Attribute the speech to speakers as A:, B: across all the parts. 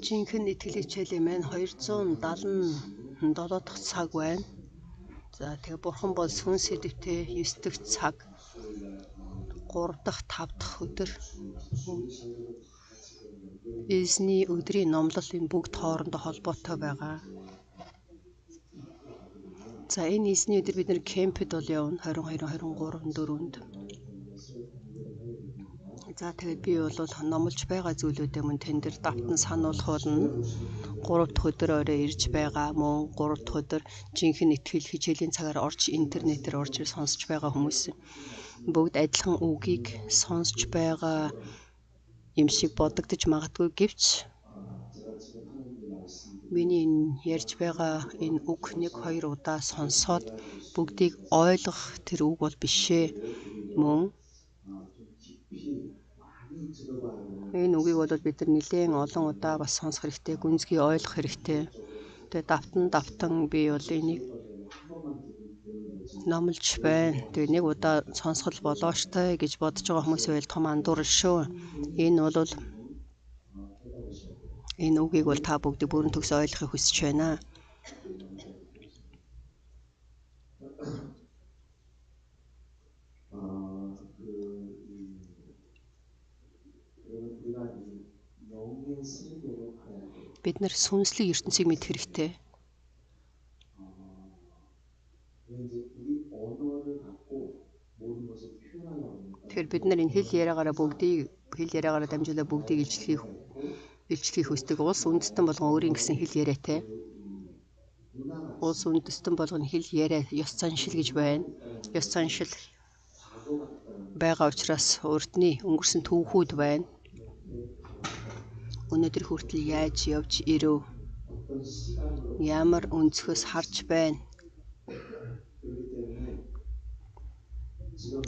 A: Жинхэнэ итгэл хичээлийн маань 277 дахь цаг байна. За тэгээ бурхан бол сүнс сэдэвтэй 9 дахь цаг 3 дахь 5 дахь өдөр эзний өдрийн номлол энэ бүгд хоорондоо холбоотой байгаа. За энэ эзний өдөр бид нэр кемпэд бол явна 22, 23, 4-нд. За тэгээд би бол номлож байгаа зүйлүүдээ мөн тань дээр давтан сануулах болно. 3 дахь өдөр орой ирж байгаа мөн 3 дахь өдөр жинхэнэ итгэл хичээлийн цагаар орж интернетээр орж сонсож байгаа хүмүүс бүгд адилхан үгийг сонсож байгаа юм шиг бодогдож магадгүй, гэвч миний энэ ярьж байгаа энэ үг нэг хоёр удаа сонсоод бүгдийг ойлгох тэр үг бол биш ээ. Мөн энэ үгийг бол бид нар нэлээн олон удаа бас сонсох хэрэгтэй, гүнзгий ойлгох хэрэгтэй. Тэгээ давтан давтан би бол энийг номлож байна. Тэгээ нэг удаа сонсох л болоо штой гэж бодож байгаа хүмүүс байвал том андуурал шүү. Энэ бол энэ үгийг бол та бүгдийг бүрэн төгс ойлгохыг хүсэж байна. Бид нар сүнслэг ертөнцийг мэдэх хэрэгтэй. Тэгэхээр бид нар энэ хэл яриагаараа бүгдийг хэл яриагаараа дамжуулаад бүгдийг илчлэхийг хүсдэг. Улс үндэстэн болгон өөрийн гэсэн хэл яриатай. Улс үндэстэн болгон хэл яриа, ёс заншил гэж байна. Ёс заншил байгаа учраас урдны өнгөрсөн түүхүүд байна. Өнөөдөр хүртэл яаж явж ирэв? Ямар өнцгөөс харж байна?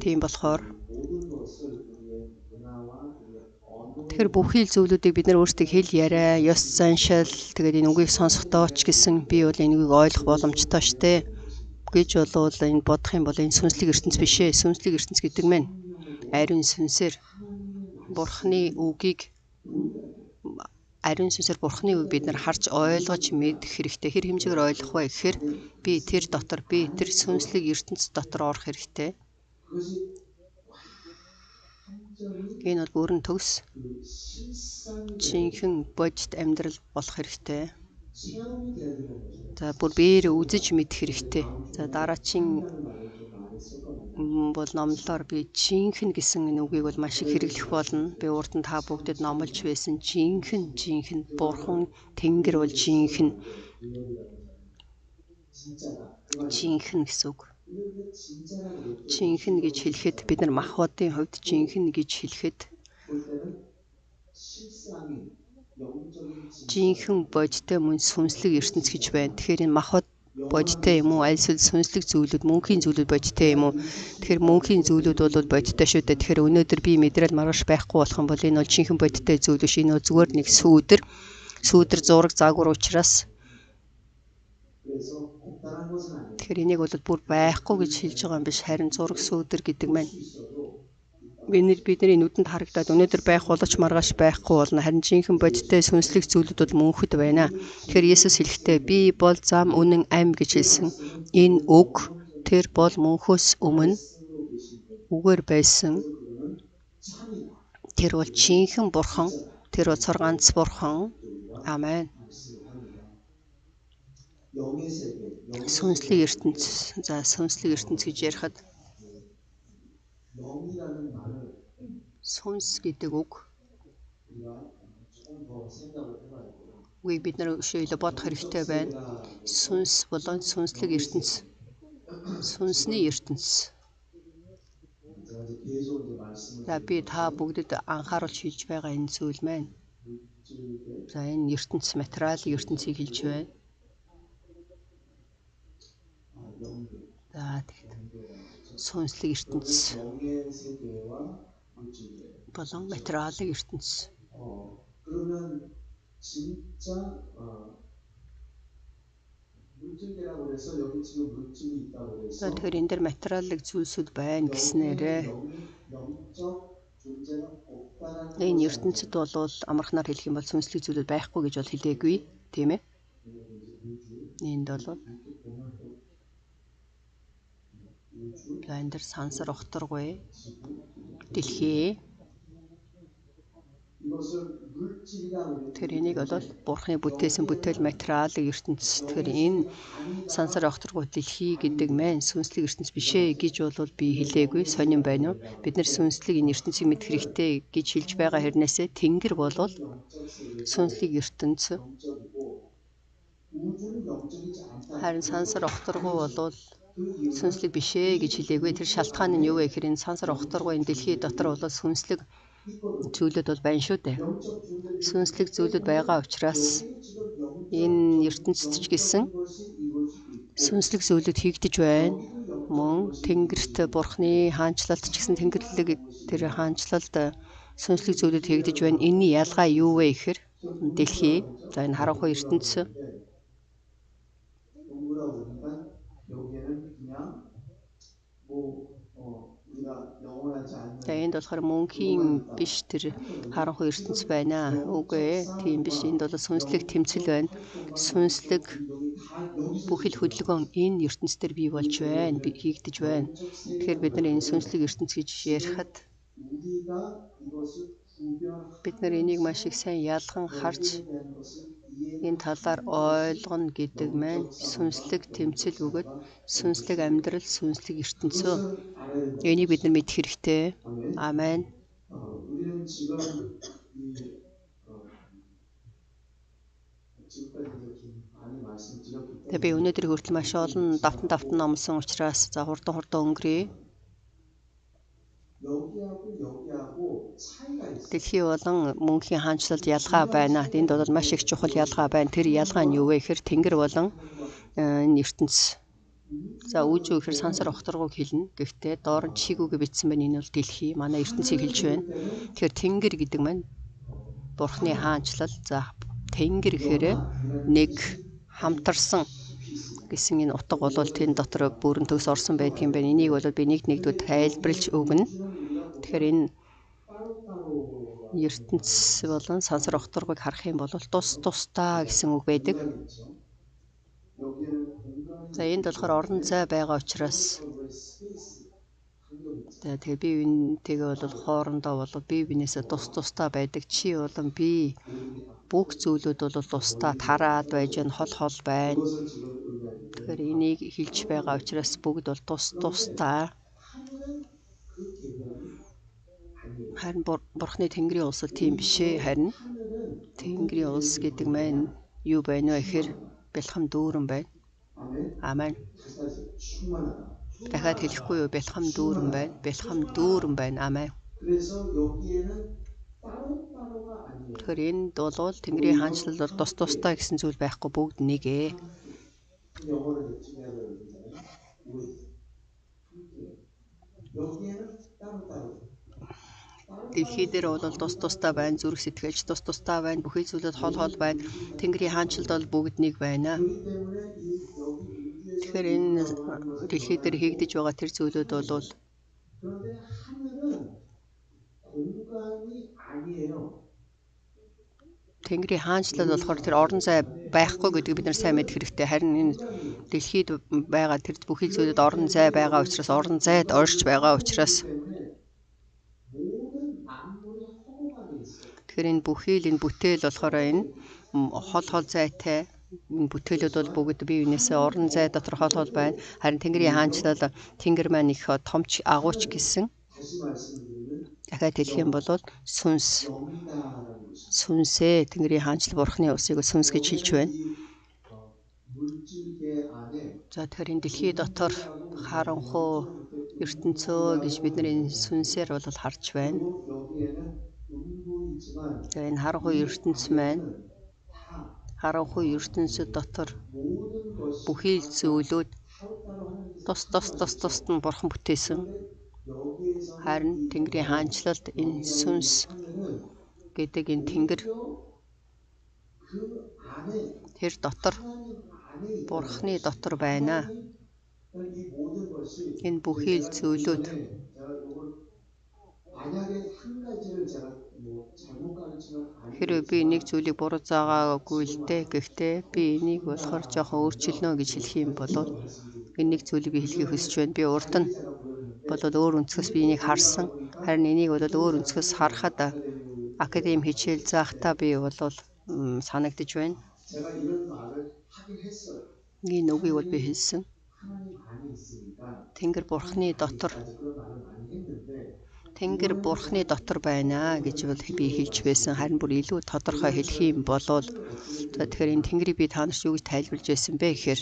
A: Тийм болохоор тэгэхээр бүхий л зүйлүүдийг бид нар өөрсдөө хэл яриа, ёс заншил, тэгээд энэ үгийг сонсохдоо ч гэсэн би бол энэ үгийг ойлгох боломжтой штэ гэж болвол энэ бодох юм бол энэ сүнслэг ертөнц биш ээ. Сүнслэг ертөнц гэдэг мэн ариун сүнсээр Бурхны үгийг ариун сүнсээр Бурхны үг бид нар харж ойлгож мэдэх хэрэгтэй. Хэр хэмжээгээр ойлгох вэ гэхээр би тэр дотор, би тэр сүнслэг ертөнц дотор орох хэрэгтэй. Энэ бол бүрэн төгс жинхэнэ бодит амьдрал болох хэрэгтэй. За бүр биеэр үзэж мэдэх хэрэгтэй. За дараагийн бол номлолоор би жинхэнэ гэсэн энэ үгийг бол маш их хэрэглэх болно. Би урд нь та бүгдэд номлож байсан жинхэнэ, жинхэнэ бурхан тэнгэр бол жинхэнэ. Жинхэнэ гэсэн үг. Жинхэнэ гэж хэлэхэд бид нар махбодын хувьд жинхэнэ гэж хэлэхэд жинхэнэ бодиттой мөн сүнслэг ертөнц гэж байна. Тэгэхээр энэ махбод бодиттой юм уу? Аль эсвэл сүнслэг зүйлүүд, мөнхийн зүйлүүд бодиттой юм уу? Тэгэхээр мөнхийн зүйлүүд бол бодиттой шүү дээ. Тэгэхээр өнөөдөр би мэдрэл маргааш байхгүй болох юм бол энэ бол жинхэнэ бодиттой зүйл биш. Энэ бол зүгээр нэг сүүдэр, сүүдэр зураг загвар учраас тэгэхээр энийг бол бүр байхгүй гэж хэлж байгаа юм биш. Харин зураг сүүдэр гэдэг маань бидний нүдэнд харагдаад өнөөдөр байх боловч маргааш байхгүй болно. Харин жинхэнэ бодиттой сүнслэг зүйлүүд бол мөнхөд байна. Тэгэхээр Есүс хэлэхдээ би бол зам, үнэн, ам гэж хэлсэн. Энэ үг тэр бол мөнхөөс өмнө үгээр байсан. Тэр бол жинхэнэ бурхан, тэр бол цор ганц бурхан. Амен. Сүнслэг ертөнц. За сүнслэг ертөнц гэж ярихад сүнс гэдэг үг үгийг бид нар өшөө бодох хэрэгтэй байна. Сүнс болон сүнслэг ертөнц. Сүнсний ертөнц. За би та бүгдэд анхааруулж хэлж байгаа энэ зүйл маань. За энэ ертөнц, материалын ертөнцийг хэлж байна. За тэгэхэд сүнслэг ертөнц болон материалын ертөнц. За тэгэхээр энэ дээр материалын зүйлсүүд байна гэснээрээ Энэ ертөнцид бол амархнаар хэлэх юм бол сүнслэг зүйлүүд байхгүй гэж бол хэлээгүй, тийм ээ. Энд бол за энэ дэр сансар огторгуй дэлхий. Тэгэхээр энийг бол Бурхны бүтээсэн бүтээл материалын ертөнц. Тэгэхээр энэ сансар огторгуй дэлхий гэдэг маань сүнслэг ертөнц биш ээ гэж бол би хэлээгүй. Сонин байна уу? Бид нар сүнслэг энэ ертөнцийг мэдэх хэрэгтэй гэж хэлж байгаа хэрнээсээ тэнгэр бол сүнслэг ертөнц. Харин сансар огторгуй бол сүнслэг биш ээ гэж хэлээгүй. Тэр шалтгаан нь юу вэ гэхээр энэ сансар огторгуй энэ дэлхий дотор бол сүнслэг зүйлүүд бол байна шүү дээ. Сүнслэг зүйлүүд байгаа учраас энэ ертөнцид ч гэсэн сүнслэг зүйлүүд хийгдэж байна. Мөн тэнгэрт Бурхны хаанчлалд ч гэсэн тэнгэрлэг тэр хаанчлалд сүнслэг зүйлүүд хийгдэж байна. Энэний ялгаа юу вэ гэхээр дэлхий, за энэ харанхуй ертөнц За энд болохоор мөнхийн биш тэр харанхуй ертөнц байна. Үгүй ээ, тийм биш. Энд бол сүнслэг тэмцэл байна. Сүнслэг бүхэл хөдөлгөөн энэ ертөнц дээр бий болж байна, хийгдэж байна. Тэгэхээр бид нар энэ сүнслэг ертөнц гэж ярихад бид нар энийг маш их сайн ялган харж энэ талаар ойлгоно гэдэг маань сүнслэг тэмцэл бөгөөд сүнслэг амьдрал, сүнслэг ертөнцөө. Энийг бид нар мэдэх хэрэгтэй. Амен. Тэгээ би өнөөдөр хүртэл маш олон давтан номлосон учраас за хурдан өнгөрье. Дэлхий болон мөнхийн хаанчлалд ялгаа байна. Энд бол маш их чухал ялгаа байна. Тэр ялгаа нь юу вэ гэхээр тэнгэр болон энэ ертөнц. За үжүү гэхээр сансар огторгуйг хэлнэ. Гэхдээ доор нь чигүүгээ бичсэн байна. Энэ бол дэлхий, манай ертөнцийг хэлж байна. Тэгэхээр тэнгэр гэдэг маань Бурхны хаанчлал. За тэнгэр гэхээр нэг хамтарсан гэсэн энэ утга бол тэн дотор бүрэн төгс орсон байдаг юм байна. Энийг бол би нэг нэгдүгээр тайлбарлаж өгнө. Тэгэхээр энэ ертөнц болон сансар огторгуйг харах юм бол тус тусдаа гэсэн үг байдаг. За энд болохоор орон зай байгаа учраас за тэгээ бие биентэйгээ бол хоорондоо бол бие биенээсээ тус тусдаа байдаг. Чи болон би бүх зүйлүүд бол тусдаа тараад байж байна, хол хол байна. Тэгэхээр энийг хэлж байгаа учраас бүгд бол тус тусдаа. Харин Бурхны Тэнгэрийн улс бол тийм биш ээ. Харин Тэнгэрийн улс гэдэг маань юу байна вэ гэхээр бэлхам дүүрэн байна. Амен. Дахиад хэлэхгүй юу? Бэлхам дүүрэн байна. Бэлхам дүүрэн байна. Амен. Тэгэхээр энд бол Тэнгэрийн хаанчлал бол тус тусдаа гэсэн зүйл байхгүй, бүгд нэг ээ. Дэлхий дээр бол тус тусдаа байна, зүрх сэтгэлж тус тусдаа байна, бүхий зүйлүүд хол хол байна. Тэнгэрийн хаанчлалд бол бүгд нэг байна. Тэгэхээр энэ дэлхий дээр хийгдэж байгаа тэр зүйлүүд бол Тэнгэрийн хаанчлал болохоор тэр орон зай байхгүй гэдгийг бид нар сайн мэдэх хэрэгтэй. Харин энэ дэлхийд байгаа тэр бүхий зүйлүүд орон зай байгаа учраас, орон зайд орж байгаа учраас тэгэхээр энэ бүхий л энэ бүтээл болохоор энэ хол хол зайтай энэ бүтээлүүд бол бүгд бие биенээсээ орон зай дотор хол хол байна. Харин Тэнгэрийн хаанчлал Тэнгэр маань их томч агууч гэсэн. Дахиад хэлэх юм бол сүнс. Сүнсээ Тэнгэрийн хаанчлал Бурхны улсыг сүнс гэж хэлж байна. За тэгэхээр энэ дэлхий дотор харанхуй ертөнцөө гэж бид нар энэ сүнсээр бол харж байна. За энэ харанхуй ертөнц маань харанхуй ертөнцид дотор бүхий л зүйлүүд тус тус тус тусд нь Бурхан бүтээсэн. Харин Тэнгэрийн хаанчлалд энэ сүнс гэдэг энэ Тэнгэр тэр дотор Бурханы дотор байна. Энэ бүхий л зүйлүүд Хэрвээ би нэг зүйлийг буруу заагаагүй л дээ. Гэхдээ би энийг болохоор жоохон өөрчилнө гэж хэлэх юм бол энэ нэг зүйлийг би хэлэхийг хүсэж байна. Би урд нь болоод өөр өнцгөөс би энийг харсан. Харин энийг бол өөр өнцгөөс харахад академи хичээл заахтаа би бол санагдаж байна. Энэ үгийг бол би хэлсэн. Тэнгэр бурхны дотор Тэнгэр бурхны дотор байна гэж бол би хэлж байсан. Харин бүр илүү тодорхой хэлэх юм болвол за тэгэхээр энэ тэнгэрийг би та нарт юу гэж тайлбарлаж байсан бэ гэхээр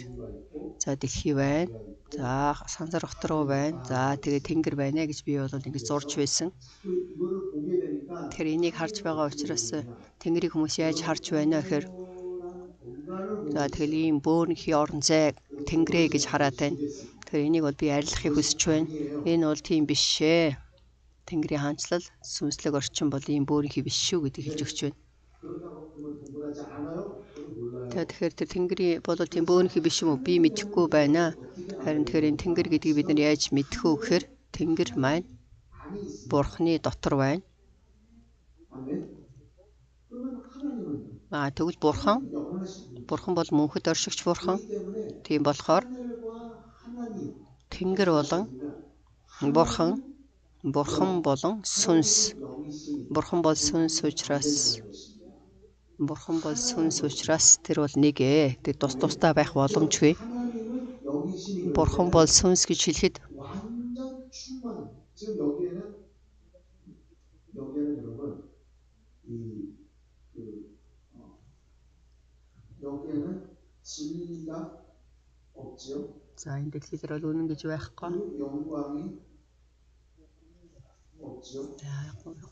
A: за дэлхий байна. За сансар отроо байна. За тэгээ тэнгэр байна гэж би бол ингэж зурж байсан. Тэгэхээр энийг харж байгаа учраас тэнгэрийг хүмүүс яаж харж байна гэхээр за тэгэл ийм бөөрөнхий орон зай тэнгэрээ гэж хараад байна. Тэгэхээр энийг бол би арилгахыг хүсэж байна. Энэ бол тийм биш ээ. Тэнгэрийн хаанчлал сүнслэг орчин бол ийм бөөрөнхий биш шүү гэдгийг хэлж өгч байна. Тэгэхээр тэр тэнгэрийн бол тийм бөөрөнхий биш юм уу? Би мэдэхгүй байна. Харин тэгэхээр энэ тэнгэр гэдгийг бид нар яаж мэдэх вэ гэхээр тэнгэр маань Бурхны дотор байна. Тэгвэл Бурхан бол мөнхөд оршигч Бурхан. Тийм болохоор тэнгэр болон Бурхан болон сүнс. Бурхан бол сүнс учраас тэр бол нэг ээ. Тэр тус тусдаа байх боломжгүй. Бурхан бол сүнс гэж хэлэхэд за энэ дэлхий дээр бол үнэн гэж байхгүй. За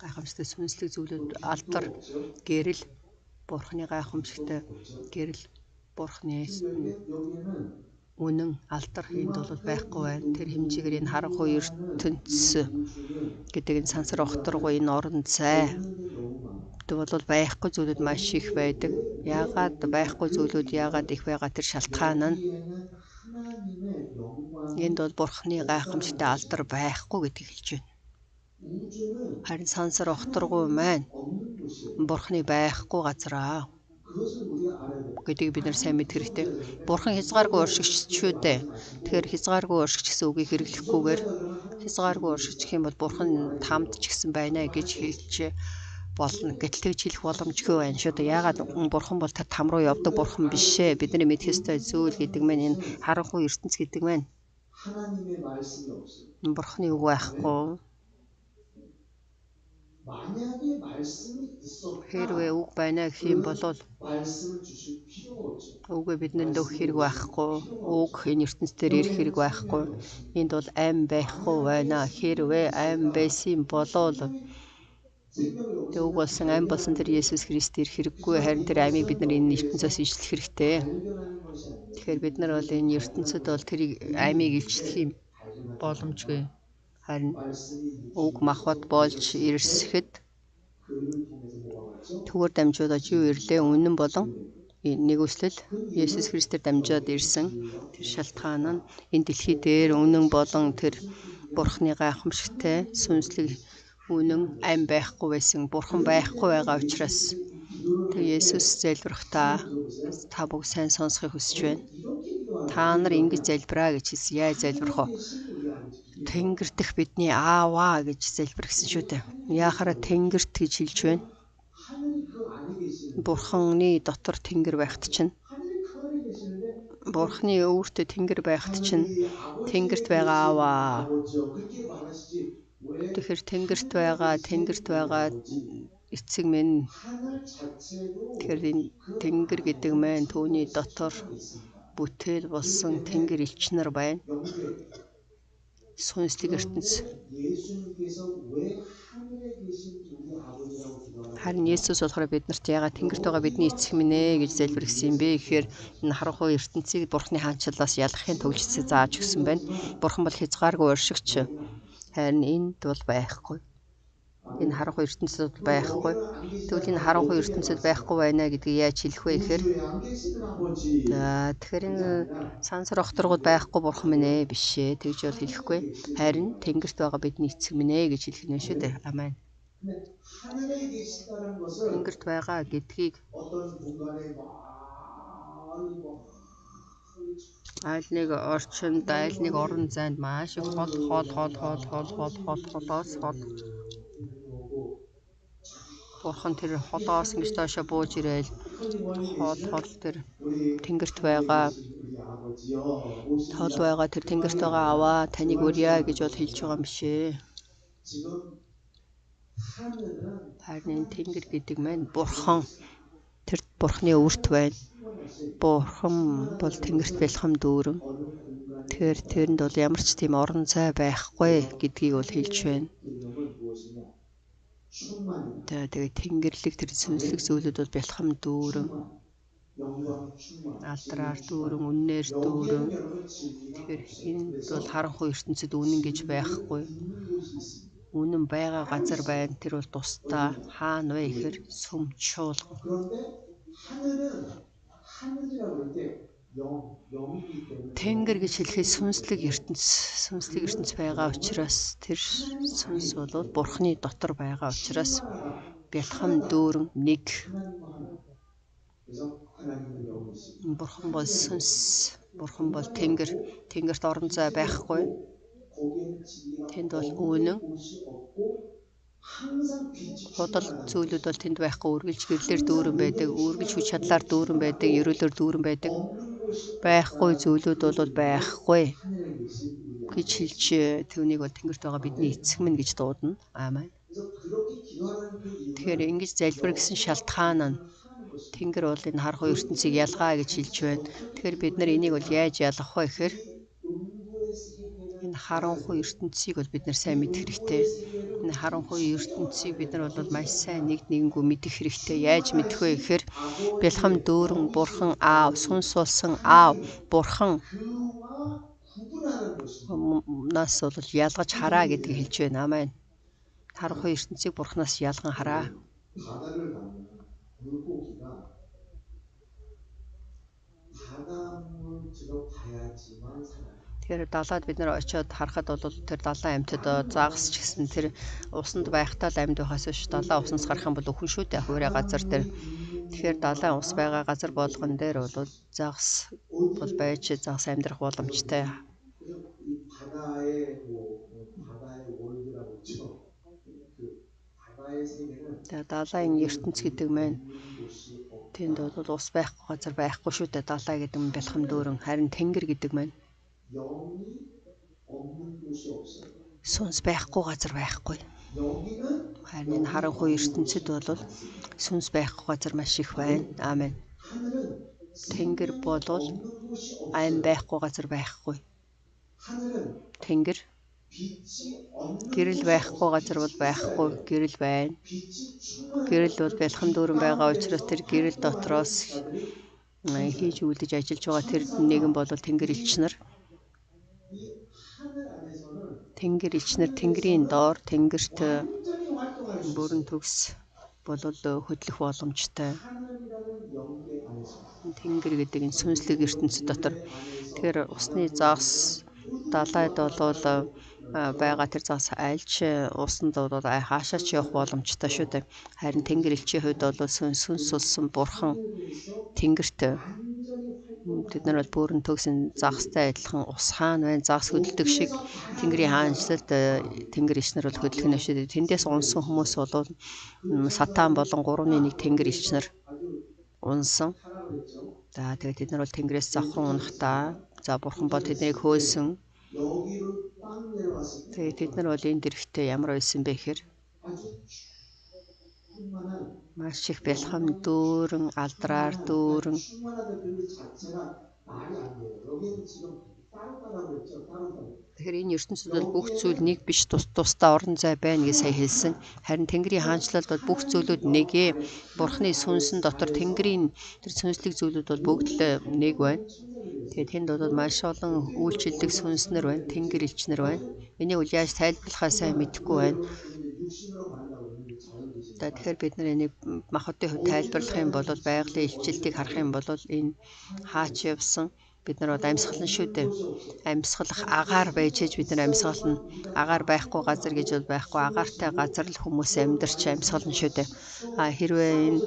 A: гайхамшигтай сүнслэг зүйлүүд алдар гэрэл Бурхны гайхамшигтай гэрэл Бурхны үнэн алдар энд бол байхгүй байна. Тэр хэмжээгээр энэ харанхуй ертөнц гэдэг энэ сансар огторгуй энэ орон зай бол байхгүй зүйлүүд маш их байдаг. Яагаад байхгүй зүйлүүд яагаад их байгаа тэр шалтгаан нь энд бол Бурхны гайхамшигтай алдар байхгүй гэдгийг хэлж байна. Харин сансар огторгуй маань Бурхны байхгүй газраа гэдгийг бид нар сайн мэдэх хэрэгтэй. Бурхан хязгааргүй уршигч шүү дээ. Тэгэхээр хязгааргүй уршигч гэсэн үгийг хэрэглэхгүйгээр хязгааргүй уршигч гэх юм бол Бурхан тамд ч гэсэн байна гэж хэлж болно. Гэтэл тэгж хэлэх боломжгүй байна шүү дээ. Яагаад Бурхан бол тэр там руу явдаг Бурхан биш ээ. Бидний мэдэх ёстой зүйл гэдэг маань энэ харанхуй ертөнц гэдэг маань Бурханы үг байхгүй. Хэрвээ үг байна гэх юм бол үгээ бидэнд өгөх хэрэг байхгүй. Үг энэ ертөнц дээр ирэх хэрэг байхгүй. Энд бол ам байхгүй байна. Хэрвээ ам байсан болол тэг үг болсон ам болсон тэр Есүс Христ ирэх хэрэггүй. Харин тэр амийг бид нар энэ ертөнцөөс ичлэх хэрэгтэй. Тэгэхээр бид нар бол энэ ертөнцид бол тэрийг амийг илчлэх юм боломжгүй. Харин үг махбод болж ирсэхэд түүгээр дамжуулаад юу ирлээ? Үнэн болон нэгүслэл Есүс Христээр дамжаад ирсэн. Тэр шалтгаан нь энэ дэлхий дээр үнэн болон тэр Бурхны гайхамшигтай сүнслэг үнэн ам байхгүй байсан. Бурхан байхгүй байгаа учраас тэр Есүс залбирахдаа та бүгд сайн сонсохыг хүсэж байна. Та нар ингэж залбираа гэж хэлсэн. Яаж залбирх вэ? Тэнгэр дэх бидний ааваа гэж залбирсан шүү дээ. Яахаараа тэнгэрт гэж хэлж байна. Бурханы дотор тэнгэр байхад чинь Бурханы өөртөө тэнгэр байхад чинь тэнгэрт байгаа ааваа. Тэгэхээр тэнгэрт байгаа эцэг минь. Тэгэхээр энэ тэнгэр гэдэг маань түүний дотор бүтээл болсон тэнгэр элч нар байна. Сүнслэг ертөнц. Харин Есүс болохоор биднэрт яагаад тэнгэрт байгаа бидний эцэг минь ээ гэж залбирсан юм бэ гэхээр энэ харанхуй ертөнцийг Бурхны хаанчлалаас ялгахын тулд зааж өгсөн байна. Бурхан бол хязгааргүй уршигч. Харин энд бол байхгүй. Энэ харанхуй ертөнцид байхгүй. Тэгвэл энэ харанхуй ертөнцид байхгүй байна гэдгийг яаж хэлэх вэ гэхээр за тэгэхээр энэ сансар огторгууд байхгүй бурхан минь ээ биш ээ тэгж бол хэлэхгүй. Харин тэнгэрт байгаа бидний эцэг минь ээ гэж хэлэх нь шүү дээ. Амен. Тэнгэрт байгаа гэдгийг аль нэг орчинд, аль нэг орон зайд маш их хол хол хол хол хол хол хол холоос хол. Бурхан тэр холоос ингэж доошо бууж ирээл хол хол тэр тэнгэрт байгаа тол байгаа тэр тэнгэрт байгаа аваа таныг өрье гэж бол хэлж байгаа юм биш ээ. Харин энэ тэнгэр гэдэг маань бурхан, тэр бурханы үрт байна. Бурхан бол тэнгэрт бэлхэм дүүрэн. Тэгэхээр тэрэнд бол ямар ч тийм орон зай байхгүй гэдгийг бол хэлж байна. Тэгээ тэнгэрлэг тэр сүнслэг зүйлүүд бол бэлхэм дүүрэн, алдраар дүүрэн, үннээр дүүрэн. Тэгэхээр энд бол харанхуй ертөнцид үнэн гэж байхгүй. Үнэн байгаа газар байна. Тэр бол тусдаа хаана вэ гэхээр сүм чуулган. Тэнгэр гэж хэлэхэд сүнслэг ертөнц, сүнслэг ертөнц байгаа учраас тэр сүнс бол Бурхны дотор байгаа учраас бэлхэм дүүрэн нэг. Бурхан бол сүнс, Бурхан бол тэнгэр, тэнгэрт орон зай байхгүй. Тэнд бол үнэн. Худал зүйлүүд бол тэнд байхгүй, үргэлж гэрлэр дүүрэн байдаг, үргэлж хүч чадлаар дүүрэн байдаг, ерөөлөөр дүүрэн байдаг. Байхгүй зүйлүүд бол байхгүй гэж хэлж түүнийг бол тэнгэрт байгаа бидний эцэг минь гэж дуудана. Амен. Тэгэхээр ингэж залбир гэсэн шалтгаан нь тэнгэр бол энэ харах ертөнцийг ялгаа гэж хэлж байна. Тэгэхээр бид нар энийг бол яаж ялгах вэ гэхээр энэ харанхуй ертөнцийг бол бид нар сайн мэдэх хэрэгтэй. Энэ харанхуй ертөнцийг бид нар бол маш сайн нэг нэгэнгүү мэдэх хэрэгтэй. Яаж мэдэх вэ гэхээр бэлхэм дүүрэн бурхан аав, сүнс болсон аав, бурхан нас бол ялгаж хараа гэдгийг хэлж байна. Амен. Харанхуй ертөнцийг бурханаас ялган хараа. Тэгэхээр далайд бид нар очиод харахад бол тэр далайн амьтад загас ч гэсэн тэр усанд байхдаа л амьд байхаас биш далайн уснаас гарах юм бол өхөн шүү дээ хуурай газар дээр. Тэгэхээр далайн ус байгаа газар болгон дээр бол загас бол байж загас амьдрах боломжтой. Тэгээ далайн ертөнц гэдэг маань тэнд бол ус байхгүй газар байхгүй шүү дээ. Далай гэдэг нь бэлхэм дүүрэн, харин тэнгэр гэдэг маань сүнс байхгүй газар байхгүй. Харин энэ харанхуй ертөнцид бол сүнс байхгүй газар маш их байна. Амен. Тэнгэр болвол ам байхгүй газар байхгүй. Тэнгэр гэрэл байхгүй газар бол байхгүй. Гэрэл байна. Гэрэл бол бэлхэм дүүрэн байгаа учраас тэр гэрэл дотроос хийж үлдэж ажиллаж байгаа тэр нэгэн бол тэнгэр элч нар. Тэнгэр элч нар тэнгэрийн доор тэнгэрт бүрэн төгс болол хөдлөх боломжтой. Тэнгэр гэдэг энэ сүнслэг ертөнцид дотор. Тэгэхээр усны загас далайд болвол байгаа тэр загас альж усанд бол хаашаа ч явах боломжтой шүү дээ. Харин тэнгэр элчийн хувьд бол сүнс болсон бурхан тэнгэрт тэд нар бол бүрэн төгс загастай адилхан ус хаана байна, загас хөдөлдөг шиг тэнгэрийн хаанчлалд тэнгэр элч нар бол хөдлөх нь шүү дээ. Тэндээс унсан хүмүүс бол сатан болон 3-1 тэнгэр элч нар унсан. За тэгээд тэд нар бол тэнгэрээс завхан унахдаа за бурхан бол тэднийг хөөсөн. Тэгээд тэд нар бол энэ дэрэгтээ ямар байсан бэ гэхээр маш их бэлхэм дүүрэн, алдраар дүүрэн. Тэгэхээр энэ ертөнцид бол бүх зүйл нэг биш, тус тусдаа орон зай байна гэж сая хэлсэн. Харин Тэнгэрийн хаанчлалд бол бүх зүйлүүд нэг ээ. Бурхны сүнсэн дотор Тэнгэрийн тэр сүнслэг зүйлүүд бол бүгд л нэг байна. Тэгээд тэнд бол маш олон үйлчилдэг сүнснэр байна, Тэнгэр элчнэр байна. Энийг үл яаж тайлбарлахаа сайн мэдэхгүй байна. Тэгэхээр бид нар энийг махбодын хувьд тайлбарлах юм бол байгалийн илчилтийг харах юм бол энэ хаач явсан Бид нар бол амьсгална шүү дээ. Амьсгалах агаар байж ээж бид нар амьсгална. Агаар байхгүй газар гэж бол байхгүй. Агаартай газар л хүмүүс амьдарч амьсгална шүү дээ. А хэрвээ энэ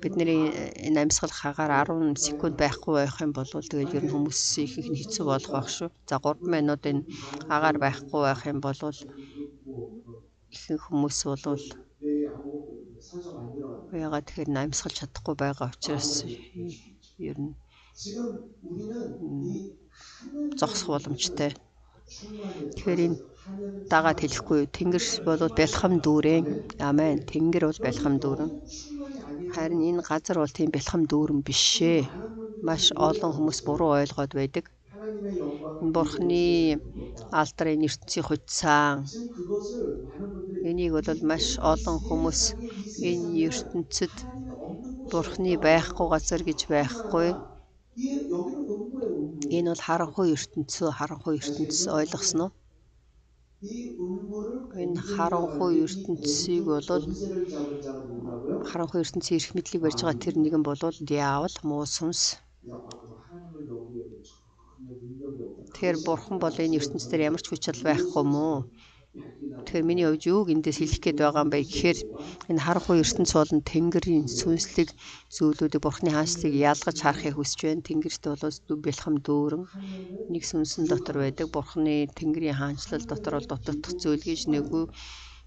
A: бидний энэ амьсгалах агаар 10 секунд байхгүй байх юм бол тэгэл ер нь хүмүүс ихэнх нь хэцүү болох байх шүү. За 3 минут энэ агаар байхгүй байх юм бол ихэнх хүмүүс бол яагаад тэгэхээр амьсгалж чадахгүй байгаа учраас ер нь зогсох боломжтой. Тэгэхээр энэ дагаад хэлэхгүй тэнгэр бол бялхам дүүрэн. Амен. Тэнгэр бол бялхам дүүрэн. Харин энэ газар бол тийм бялхам дүүрэн биш ээ. Маш олон хүмүүс буруу ойлгоод байдаг. Бурхны алдрын ертөнцийн хуцаан. Энийг бол маш олон хүмүүс энэ ертөнцид Бурхны байхгүй газар гэж байхгүй. Энэ бол харанхуй ертөнцөө, харанхуй ертөнц ойлгосон уу? Энэ харанхуй ертөнцийг бол харанхуй ертөнцийн эрх мэдлийг барьж байгаа тэр нэгэн бол диавол, муу сүнс. Тэгэхээр бурхан бол энэ ертөнц дээр ямар ч хүч чадал байхгүй мó. Тэгэхээр миний хувьд юуг эндээс хэлэх гээд байгаа юм бэ гэхээр энэ харанхуй ертөнц болон тэнгэрийн сүнслэг зүйлүүдийг бурхны хаанчлалыг ялгаж харахыг хүсэж байна. Тэнгэрт бол бэлхэм дүүрэн нэг сүнсэн дотор байдаг. Бурхны тэнгэрийн хаанчлал дотор бол дутагдах зүйл гэж нэггүй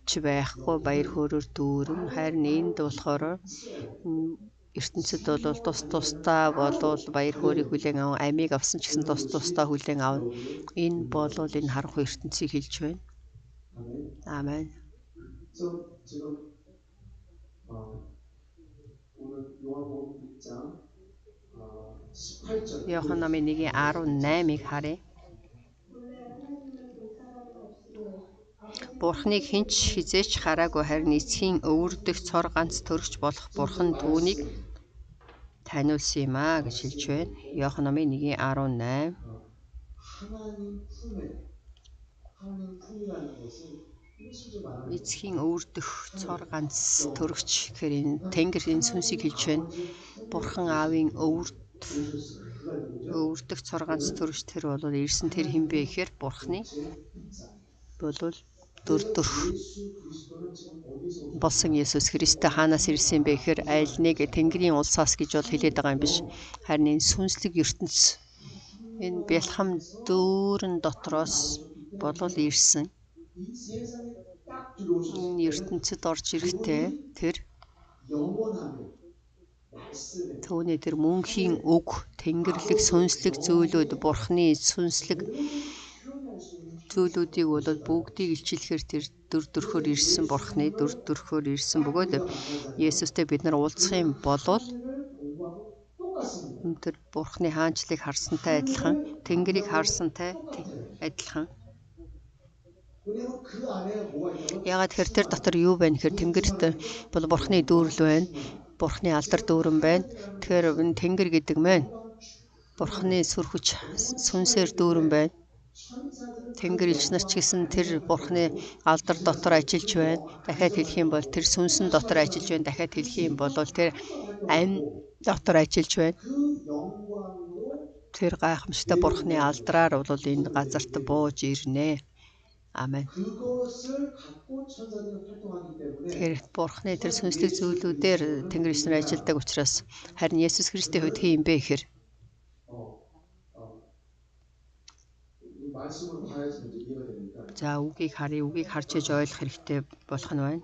A: ч байхгүй, баяр хөөрөөр дүүрэн. Харин энд болохоор ертөнцид бол тус тусдаа болвол баяр хөөрийг хүлээн аван амийг авсан ч гэсэн тус тусдаа хүлээн авна. Энэ болвол энэ харанхуй ертөнцийг хэлж байна. Амен. Иохан номын 1:18-ыг харъя. Бурхныг хэн ч хэзээ ч хараагүй, харин эцгийн өвөрдөх цор ганц төрөгч болох Бурхан түүнийг таниулсан юм а гэж хэлж байна. Иохан номын 1:18. Эцгийн өвөрдөх цор ганц төрөгч гэхээр энэ тэнгэр энэ сүнсийг хэлж байна. Бурхан аавын өвөрдөх цор ганц төрөгч тэр бол ирсэн тэр хэн бэ гэхээр Бурханы болвол дөрдөрх болсон Есүс Христ хаанаас ирсэн бэ гэхээр аль нэг тэнгэрийн улсаас гэж бол хэлээд байгаа юм биш. Харин энэ сүнслэг ертөнц энэ бялхам дүүрэн дотроос болвол ирсэн. Энэ ертөнцид орж ирэхдээ тэр түүний тэр мөнхийн үг, тэнгэрлэг сүнслэг зүйлүүд, Бурхны сүнслэг зүйлүүдийг бол бүгдийг илчилэхээр тэр дүр төрхөөр ирсэн, Бурхны дүр төрхөөр ирсэн бөгөөд Есүстэй бид нар уулзах юм болвол тэр Бурхны хаанчлалыг харсантай адилхан, Тэнгэрийг харсантай адилхан. Яагаад тэгэхээр тэр дотор юу байна гэхээр Тэнгэрт бол Бурхны дүүрэл байна, Бурхны алдар дүүрэн байна. Тэгэхээр энэ Тэнгэр гэдэг маань Бурхны сүр хүч сүнсээр дүүрэн байна. Тэнгэр элч нар ч гэсэн тэр Бурхны алдар дотор ажиллаж байна. Дахиад хэлэх юм бол тэр сүнсэн дотор ажиллаж байна. Дахиад хэлэх юм бол тэр амь дотор ажиллаж байна. Тэр гайхамшигтай Бурхны алдраар бол энэ газарт бууж ирнэ. Амен. Тэр Бурхны тэр сүнслэг зүйлүүдээр Тэнгэр элч нар ажилладаг учраас харин Есүс Христийн хувьд хин юм бэ гэхээр за үгийг харъя, үгийг харж иж ойлгох хэрэгтэй болох нь байна.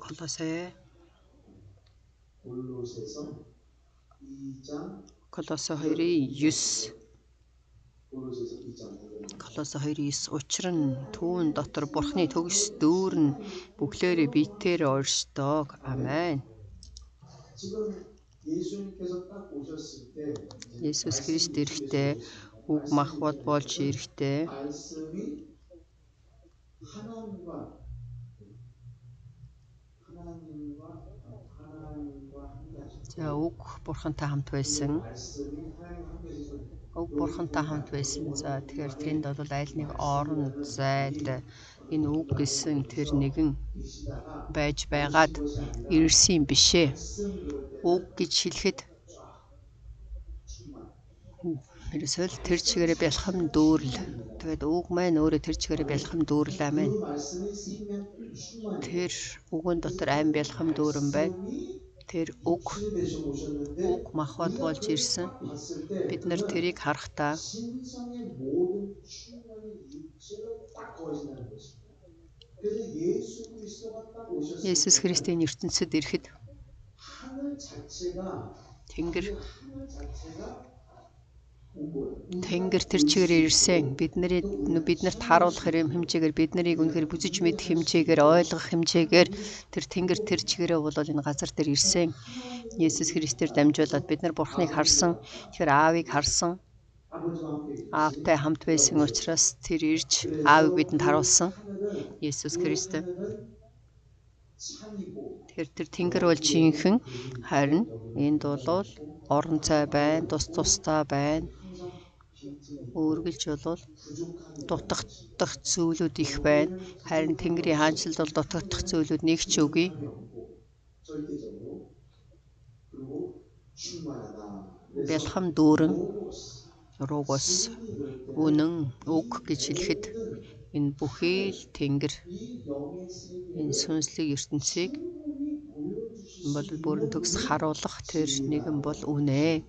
A: Колосэ Колосэ 2:9. Колосэ 2:9. Учир нь түүн дотор Бурхны төгс дүүр нь бүхлээрээ биетээр оршдог. Амен. Есүс Христ ирэхдээ үг махбод болж ирэхдээ за үг Бурхантай хамт байсан. Уг Бурхантай хамт байсан. За, тэгэхээр тэнд бол аль нэг орон зайд энэ үг гэсэн тэр нэгэн байж байгаад ирсэн юм биш ээ. Үг гэж хэлэхэд ерөөсөө л тэр чигээрээ бялхам дүүрэл. Тэгээд үг маань өөрөө тэр чигээрээ бялхам дүүрэл, амен. Тэр үгэн дотор ам бялхам дүүрэн байна. Тэр үг үг махбод болж ирсэн. Бид нар тэрийг харахтаа Есүс Христийн ертөнцид ирэхэд Тэнгэр Тэнгэр тэр чигээр ирсэн. Бидний биднэрт харуулах хэмжээгээр, бид нарыг үнэхээр бүзэж мэдэх хэмжээгээр, ойлгох хэмжээгээр тэр Тэнгэр тэр чигээрээ бол энэ газар дээр ирсэн. Есүс Христээр дамжуулаад бид нар Бурхныг харсан. Тэгэхээр Аавыг харсан. Аавтай хамт байсан учраас тэр ирж Аавыг бидэнд харуулсан. Есүс Христ. Тэгэхээр тэр Тэнгэр бол жинхэнэ, харин энд бол орон зай байна, тус тусдаа байна. Үргэлж бол дутагдах зүйлүүд их байна. Харин Тэнгэрийн хаанчлалд бол дутагдах зүйлүүд нэг ч үгүй. Бялхам дүүрэн Логос үнэн үг гэж хэлэхэд энэ бүхий л Тэнгэр энэ сүнслэг ертөнцийг бол бүрэн төгс харуулах тэр нэгэн бол үнэ.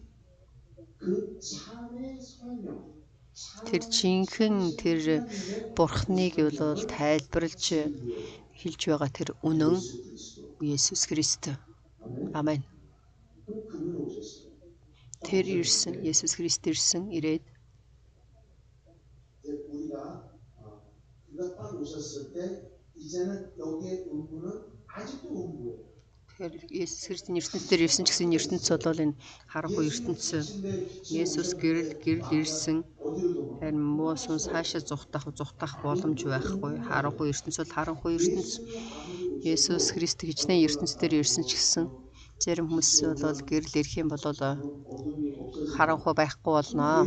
A: Тэр жинхэнэ тэр Бурхныг бол тайлбарлаж хэлж байгаа тэр үнэн Есүс Христ. Амен. Тэр ирсэн, Есүс Христ ирсэн, ирээд тэгэхээр Есүс Христийн ертөнц дээр ирсэн ч гэсэн ертөнц бол энэ харанхуй ертөнц. Есүс гэрэл гэрэл ирсэн. Харин муу сүнс хаашаа зугтах боломж байхгүй. Харанхуй ертөнц бол харанхуй ертөнц. Есүс Христ хичнээн ертөнц дээр ирсэн ч гэсэн зарим хүмүүс бол гэрэл ирэх юм бол харанхуй байхгүй болно.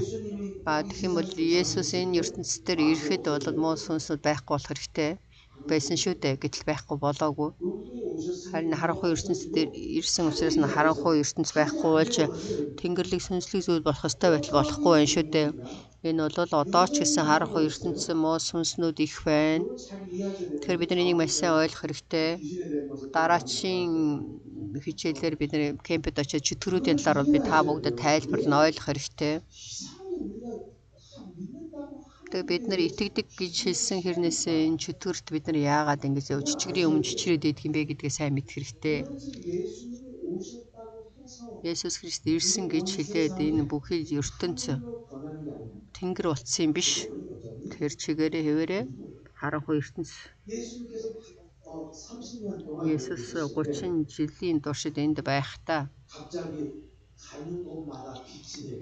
A: А тэгэх юм бол Есүс энэ ертөнц дээр ирэхэд бол муу сүнсүүд байхгүй болох хэрэгтэй байсан шүү дээ. Гэтэл байхгүй болоогүй. Харин харанхуй ертөнц дээр ирсэн учраас нь харанхуй ертөнц байхгүй болж тэнгэрлэг сүнслэг зүйл болох ёстой байтал болохгүй байх шүү дээ. Энэ бол одоо ч гэсэн харанхуй ертөнц муу сүнснүүд их байна. Тэгэхээр бид нар энийг маш сайн ойлгох хэрэгтэй. Дараачийн хичээлээр бид нар кемпэд очиод чөтгөрүүдийн талаар бол би та бүгдэд тайлбарлана, ойлгох хэрэгтэй. Тэгээ бид нар итгэдэг гэж хэлсэн хэрнээсээ энэ чөтгөрт бид нар яагаад ингэж чичгэрийн өмнө чичрээд идэх юм бэ гэдгээ сайн мэдэх хэрэгтэй. Есүс Христ ирсэн гэж хэлээд энэ бүхий ертөнц Тэнгэр болцсон юм биш. Тэр чигээрээ хэвээрээ харанхуй ертөнц. Есүс 30 жилийн туршид энд байхдаа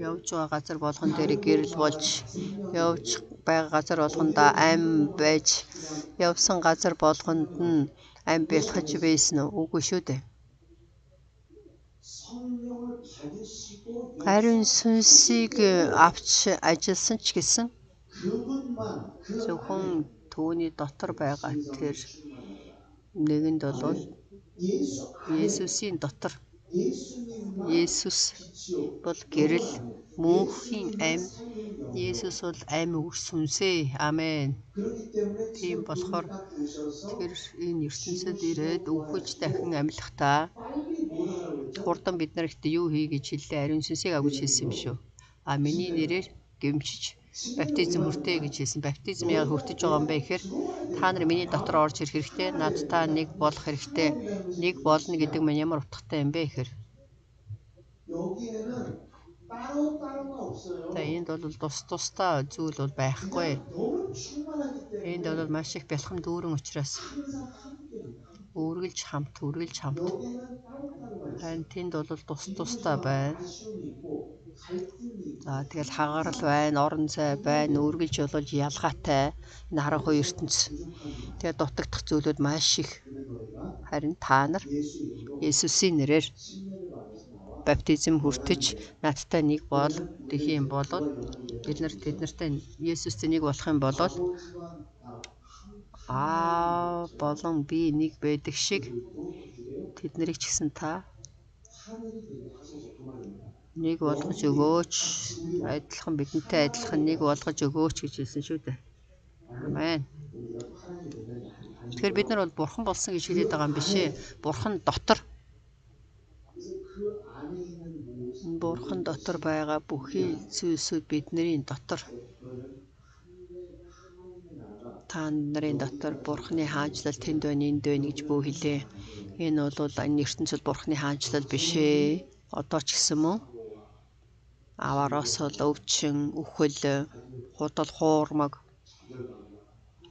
A: явж байгаа газар болгон дээр гэрэл болж, явж байгаа газар болгондоо ам байж, явсан газар болгонд нь ам бэлхэж байсан уу? Үгүй шүү дээ. Ариун сүнсийг авч ажилласан ч гэсэн зөвхөн түүний дотор байгаа тэр нэгэнд бол Есүсийн дотор Есүс бол гэрэл, мөнхийн ам. Есүс бол ам сүнсээ. Амен. Тийм болохоор тэр энэ ертөнцид ирээд өвхөж дахин амьлахдаа хурдан бид нарт юу хий гэж хэллээ? Ариун сүнсийг ав гэж хэлсэн юм шүү. А миний нэрээр гэмчиж баптизм хүртээ гэж хэлсэн. Баптизм яг хүртэж байгаа юм бэ гэхээр та нар миний дотор орж ирэх хэрэгтэй, надтай нэг болох хэрэгтэй. Нэг болно гэдэг нь ямар утгатай юм бэ гэхээр за энд бол тус тусдаа зүйл бол байхгүй. Энд бол маш их бялхам дүүрэн учраас үргэлж хамт, үргэлж хамт. Харин тэнд бол тус тусдаа байна. За тэгэл хагарал байна, орон зай байна, үргэлж бол ялгаатай энэ харанхуй ертөнц. Тэгээд дутагдах зүйлүүд маш их. Харин та нар Есүсийн нэрээр баптизм хүртэж надтай нэг бол гэх юм бол бид нар тэднэртэй Есүстэй нэг болох юм бол Аав болон би нэг байдаг шиг тэднэрийг ч гэсэн та нэг болгож өгөөч. Адилхан бидэнтэй адилхан нэг болгож өгөөч гэж хэлсэн шүү дээ. Амен. Тэгэхээр бид нар бол бурхан болсон гэж хэлээд байгаа юм биш ээ. Бурхан дотор. Бурхан дотор байгаа бүхий зүйлсүүд бидний дотор. Та нарын дотор Бурханы хаанчлал тэнд байна, энд байна гэж бөө хэлээ. Энэ бол энэ ертөнцид Бурханы хаанчлал биш ээ. Одоо ч гэсэн мөн аваараас бол өвчин, үхэл, худал, хуурмаг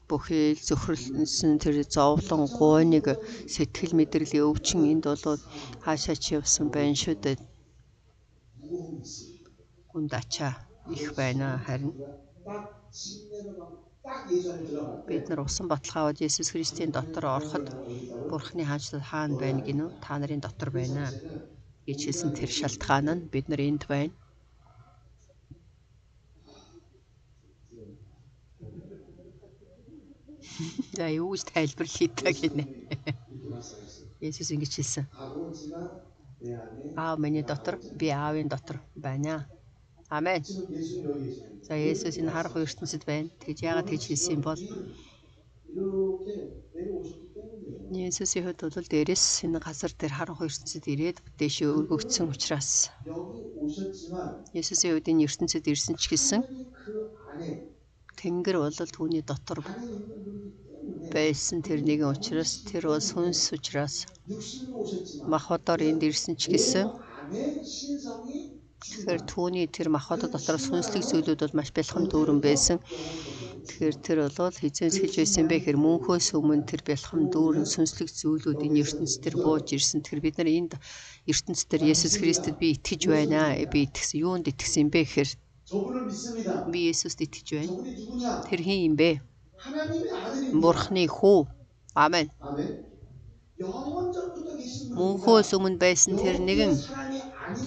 A: бүхий л зөвхөрлсөн тэр зовлон, гуйныг, сэтгэл мэдрэлийн өвчин энд бол хаашаа ч явсан байна шүү дээ. Гүнд ачаа их байна харин бид нар усан баталгаа аваад Есүс Христийн дотор ороход Бурхны хаанчлал хаана байна гинүү? Та нарын дотор байна гэж хэлсэн тэр шалтгаан нь бид нар энд байна. За юу гэж тайлбарлая та гинэ. Есүс ингэж хэлсэн. Аав миний дотор, би аавын дотор байна. Амен. За Есүс энэ харанхуй ертөнцид байна. Тэгж яагаад тэгж хэлсэн юм бол Есүсийн хувьд бол дээрээс энэ газар дээр харанхуй ертөнцид ирээд дээшээ өргөгдсөн учраас Есүсийн хувьд энэ ертөнцид ирсэн ч гэсэн Тэнгэр бол түүний дотор байсан тэр нэгэн учраас тэр бол сүнс учраас махбодоор энд ирсэн ч гэсэн тэгэхээр түүний тэр махбод дотор сүнслэг зүйлүүд бол маш бэлхэм дүүрэн байсан. Тэгэхээр тэр бол хизээс хэлж байсан бэ гэхээр мөнхөөс өмнө тэр бэлхэм дүүрэн сүнслэг зүйлүүд энэ ертөнц дээр бууж ирсэн. Тэгэхээр бид нар энд ертөнц дээр Есүс Христэд би итгэж байна. Би итгэсэн. Юунд итгэсэн юм бэ гэхээр би Есүст итгэж байна. Тэр хэн юм бэ? Бурхны хүү. Амен. Мөнхөөс өмнө байсан тэр нэгэн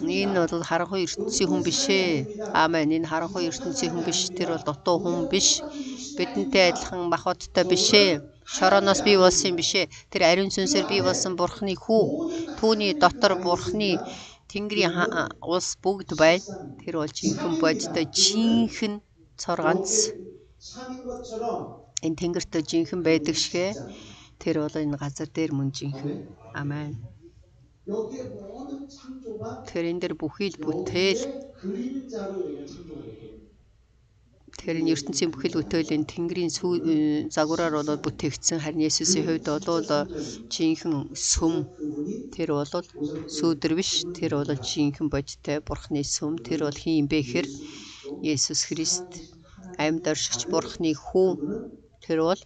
A: энэ бол харанхуй ертөнцийн хүн биш ээ. Амен. Энэ харанхуй ертөнцийн хүн биш. Тэр бол дутуу хүн биш. Бидэнтэй адилхан махбодтой биш ээ. Шорооноос бий болсон юм биш ээ. Тэр ариун сүнсээр бий болсон Бурхны хүү. Түүний дотор Бурхны Тэнгэрийн улс бүгд байна. Тэр бол жинхэнэ бодтой жинхэнэ цор ганц. Энэ тэнгэрт жинхэнэ байдаг шигэ тэр бол энэ газар дээр мөн жинхэнэ. Амен. Тэр энэ дээр бүхий л бүтээл тэр энэ ертөнцийн бүхий л бүтээл энэ тэнгэрийн загвараар бол бүтээгдсэн. Харин Есүсийн хувьд бол жинхэнэ сүм тэр бол сүүдэр биш. Тэр бол жинхэнэ бодиттой Бурхны сүм. Тэр бол хэн юм бэ гэхээр Есүс Христ амьд оршигч Бурхны хүү. Тэр бол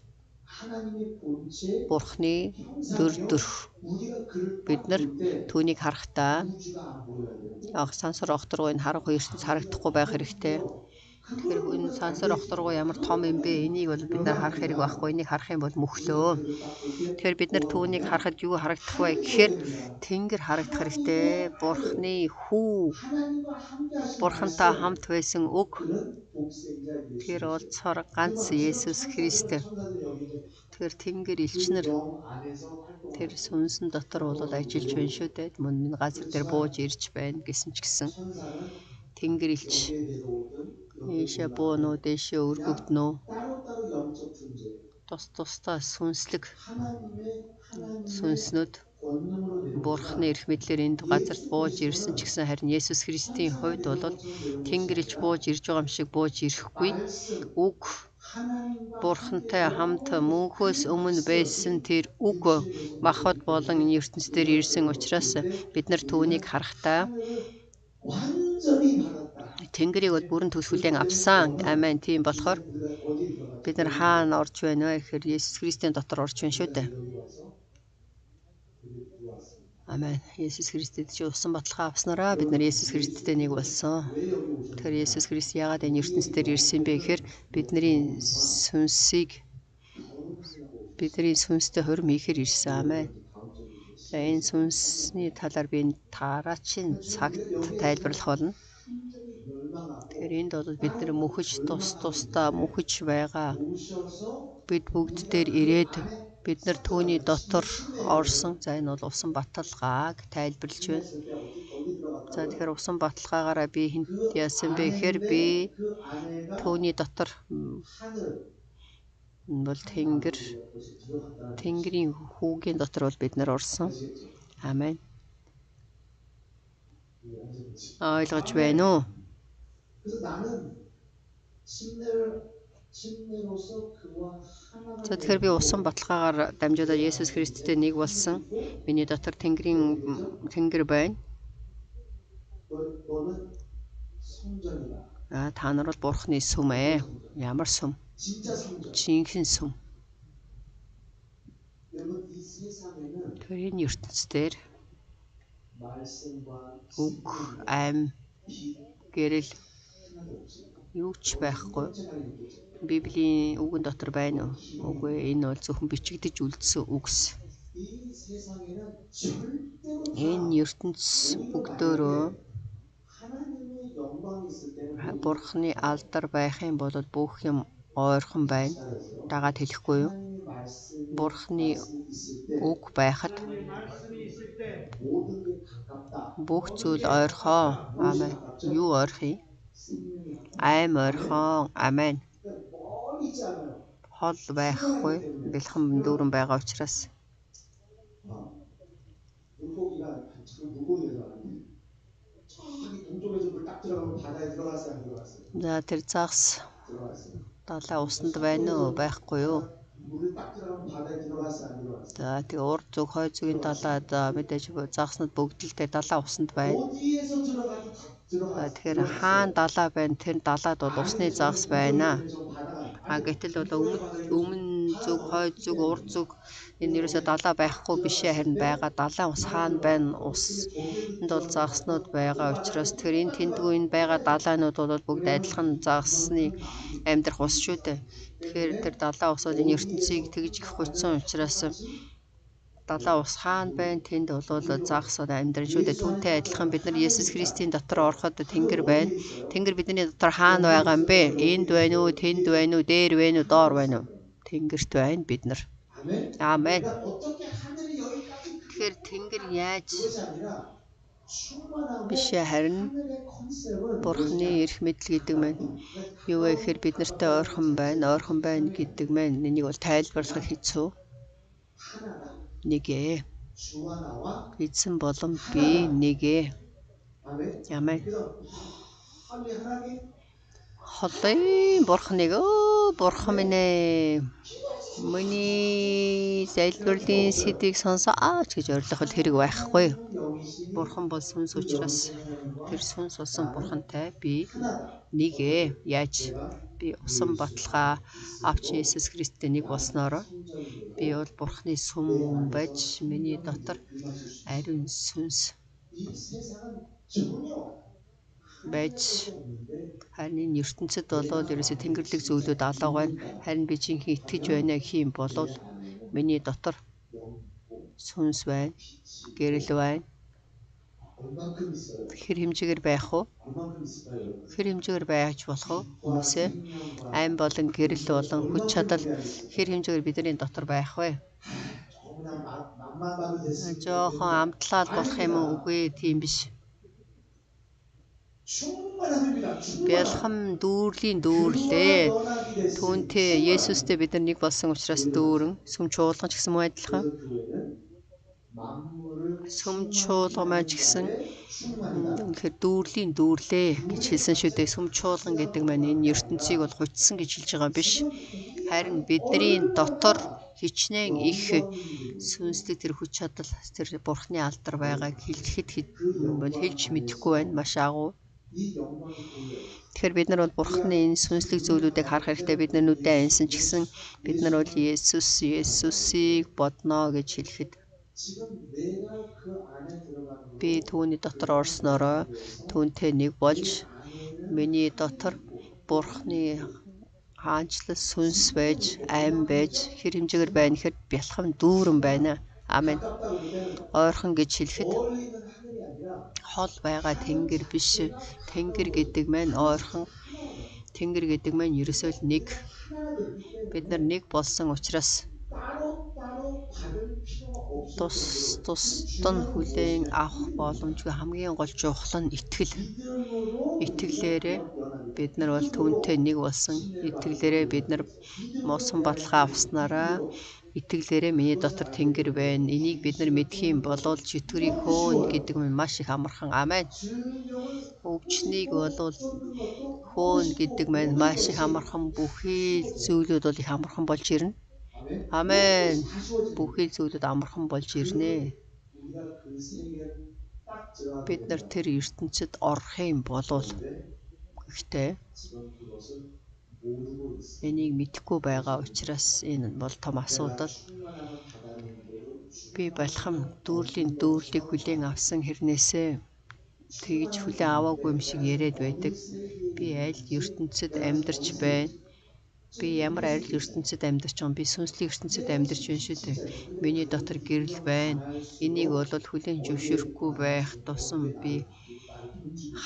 A: Бурхны дүр төрх. Бид нар түүнийг харахтаа сансар огторгуй энэ харанхуй ертөнц харагдахгүй байх хэрэгтэй. Тэгэхээр энэ сансар огторгуй ямар том юм бэ? Энийг бол бид нар харах хэрэг байхгүй. Энийг харах юм бол мөхлөө. Тэгэхээр бид нар түүнийг харахад юу харагдах вэ гэхээр тэнгэр харагдах хэрэгтэй. Бурхны хүү, Бурхантай хамт байсан үг. Тэр бол цор ганц Есүс Христ. Тэгэхээр тэнгэр элчнэр тэр сүнсэн дотор бол ажиллаж байна шүү дээ. Мөн энэ газар дээр бууж ирж байна гэсэн ч гэсэн тэнгэр элч ийшээ буунуу, дээшээ өргөгдөнө. Тус тусдаа сүнслэг сүнснүүд Бурхны эрх мэдлээр энд газарт бууж ирсэн ч гэсэн харин Есүс Христийн хувьд бол тэнгэр элч бууж ирж байгаа юм шиг бууж ирэхгүй. Үг Бурхантай хамт мөнхөөс өмнө байсан тэр үг махбод болон энэ ертөнц дээр ирсэн учраас бид нар түүнийг харахтаа Тэнгэрийг бол бүрэн төгс хүлээн авсан. Амен. Тийм болохоор бид нар хаана орж байна вэ гэхээр Есүс Христийн дотор орж байна шүү дээ. Амен. Есүс Христэд чи усан баталгаа авснараа бид нар Есүс Христтэй нэг болсон. Тэгэхээр Есүс Христ яагаад энэ ертөнц дээр ирсэн бэ гэхээр бидний сүнсийг бидний сүнстэй хорим хийхээр ирсэн. Амен. За энэ сүнсний талаар би дараачийн цагт тайлбарлах болно. Тэгэхээр энд бол бид нар мөхөж тус тусдаа мөхөж байгаа. Бид бүгд дээр ирээд бид нар түүний дотор орсон. За энэ бол усан баталгааг тайлбарлаж байна. За тэгэхээр усан баталгаагаараа би хэнд яасан бэ гэхээр би түүний дотор бол Тэнгэрийн хүүгийн дотор бол бид нар орсон. Амен. Ойлгож байна уу? За тэгэхээр би усан баталгаагаар дамжуулаад Есүс Христтэй нэг болсон. Миний дотор Тэнгэр байна. Та нар бол Бурхны сүм ээ. Ямар сүм? Жинхэнэ сүм. Тэгэхээр энэ ертөнц дээр үг, ам, гэрэл юу ч байхгүй. Библийн үгэн дотор байна уу? Үгүй, энэ бол зөвхөн бичигдэж үлдсэн үгс. Энэ ертөнц бүгдөөрөө Бурхны алдар байх юм бол бүх юм ойрхон байна. Дагаад хэлэхгүй юу? Бурхны үг байхад бүх зүйл ойрхон. Амен. Юу ойрхон юм? Айм ойрхон. Амен. Хол байхгүй, бэлхэн дүүрэн байгаа учраас. За тэр загас далай усанд байна уу, байхгүй юу? За тэг урд зүг, хойд зүгийн далай мэдээж загаснууд бүгд л тэр далай усанд байна. Тэгэхээр хаана далай байна, тэр далайд бол усны загас байна. Гэтэл бол өмнө зүг, хойд зүг, урд зүг энэ ерөөсөө далай байхгүй биш ээ, харин байгаа. Далайн ус хаана байна? Ус энд бол загаснууд байгаа учраас тэр энэ тэндгүй энэ байгаа далайнууд бол бүгд адилхан загасны амьдрах ус шүү дээ. Тэгэхээр тэр далайн ус бол энэ ертөнцийг тэгж их гуйцсан учраас далайн ус хаана байна? Тэнд бол загас амьдран шүү дээ. Түүнтэй адилхан бид нар Есүс Христийн дотор ороход Тэнгэр байна. Тэнгэр бидний дотор хаана байгаа юм бэ? Энд байна уу? Тэнд байна уу? Дээр байна уу? Доор байна уу? Тэнгэрт байна бид нар. Амен. Тэгэхээр Тэнгэр яаж биш ээ, харин Бурхны эрх мэдэл гэдэг маань юу вэ гэхээр бид нартай ойрхон байна, ойрхон байна гэдэг маань энийг бол тайлбарлах хэцүү. Нэг ээ. Эзэн болон би нэг ээ. Амен. Холын Бурхныг Бурхан минь ээ. Миний залбирлын сэдвийг сонсооч гэж орилох бол хэрэг байхгүй. Бурхан бол сүнс учраас тэр сүнс болсон Бурхантай би нэг ээ. Яаж би усан баталгаа авч Есүс Христтэй нэг болсноороо би бол Бурханы сүм байж миний дотор ариун сүнс байж харин энэ ертөнцид болвол ерөөсөө тэнгэрлэг зүйлүүд алга байна. Харин би жинхэнэ итгэж байна гэх юм болвол миний дотор сүнс байна, гэрэл байна. Хэр хэмжээгээр байх вэ? Хэр хэмжээгээр байж болох вэ? Хүмүүсээ ам болон гэрэл болон хүч чадал хэр хэмжээгээр бидний дотор байх вэ? Жохон амтлаад болох юм уу? Үгүй, тийм биш. Бялхам дүүрлийн дүүрлээ. Түүнтэй Есүстэй бид нар нэг болсон учраас дүүрэн сүм чуулган ч гэсэн мөн адилхан. Сүм чуулган маань ч гэсэн үнэхээр дүүрлийн дүүрлээ гэж хэлсэн шүү дээ. Сүм чуулган гэдэг маань энэ ертөнцийг бол гуйцсан гэж хэлж байгаа биш. Харин бидний дотор хичнээн их сүнслэг тэр хүч чадал тэр Бурхны алдар байгааг хэлэхэд бол хэлж мэдэхгүй байна. Маш агуу. Тэгэхээр бид нар бол Бурхны энэ сүнслэг зүйлүүдийг харах хэрэгтэй. Бид нар нүдээ аньсан ч гэсэн бид нар бол Есүсийг бодноо гэж хэлэхэд би түүний дотор орсноороо түүнтэй нэг болж миний дотор Бурхны хаанчлал сүнс байж, ам байж, хэр хэмжээгээр байна гэхээр бялхам дүүрэн байна. Амен. Ойрхон гэж хэлэхэд хол байгаа тэнгэр биш. Тэнгэр гэдэг маань ойрхон. Тэнгэр гэдэг маань ерөөсөө л нэг. Бид нар нэг болсон учраас тус тусад нь хүлээн авах боломжгүй. Хамгийн гол чухал нь итгэл. Итгэлээрээ бид нар бол түүнтэй нэг болсон. Итгэлээрээ бид нар муусан баталгаа авснараа итгэлээрээ миний дотор тэнгэр байна. Энийг бид нар мэдэх юм бол чөтгөрийг хөөн гэдэг нь маш их амархан. Амен. Өвчнийг бол хөөн гэдэг маань маш их амархан. Бүхий зүйлүүд бол их амархан болж ирнэ. Амен. Бүхий зүйлүүд амархан болж ирнэ. Бид нар тэр ертөнцид орох юм болвол гэхдээ энийг мэдэхгүй байгаа учраас энэ бол том асуудал. Би балхам дүүрлийн дүүрлийг хүлээн авсан хэрнээсээ тэгж хүлээн аваагүй юм шиг яриад байдаг. Би аль ертөнцид амьдарч байна? Би ямар аль ертөнцид амьдарч байгаа юм? Би сүнслэг ертөнцид амьдарч байна шүү дээ. Миний дотор гэрэл байна. Энийг бол хүлээн зөвшөөрөхгүй байх тусам би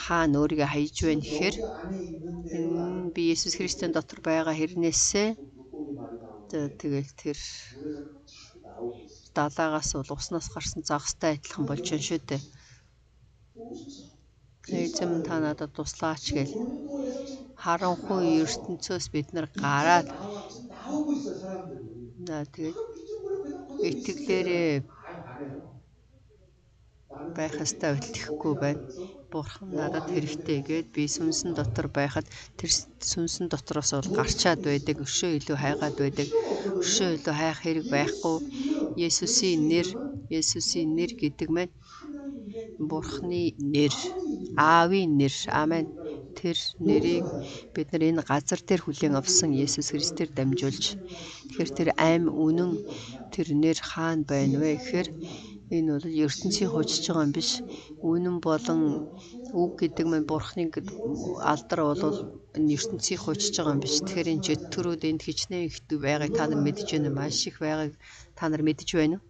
A: хаана өөрийгөө хаяж байна гэхээр би Есүс Христийн дотор байгаа хэрнээсээ тэгэл тэр далаагаас бол уснаас гарсан загастай адилхан болж байна шүү дээ. Эзэм та надад туслаач гэл харанхуй ертөнцөөс бид нар гараад тэгээд итгэлээрээ байх ёстой бэлтгэхгүй байна. Бурхан надад хэрэгтэй гээд би сүнсэн дотор байхад тэр сүнсэн дотроос бол гарчаад байдаг, өшөө илүү хайгаад байдаг. Өшөө илүү хайх хэрэг байхгүй. Есүсийн нэр, Есүсийн нэр гэдэг маань Бурханы нэр, Аавын нэр. Амен. Тэр нэрийг бид нар энэ газар дээр хүлээн авсан Есүс Христээр дамжуулж, тэгэхээр тэр аим үнэн тэр нэр хаана байна вэ гэхээр энэ бол ертөнцийн хужиж байгаа юм биш. Үнэн болон үг гэдэг маань Бурхны алдар бол энэ ертөнцийн хужиж байгаа юм биш. Тэгэхээр энэ чөтгөрүүд энд хичнээн их байгааг та нар мэдэж байна уу? Маш их байгааг та нар мэдэж байна уу?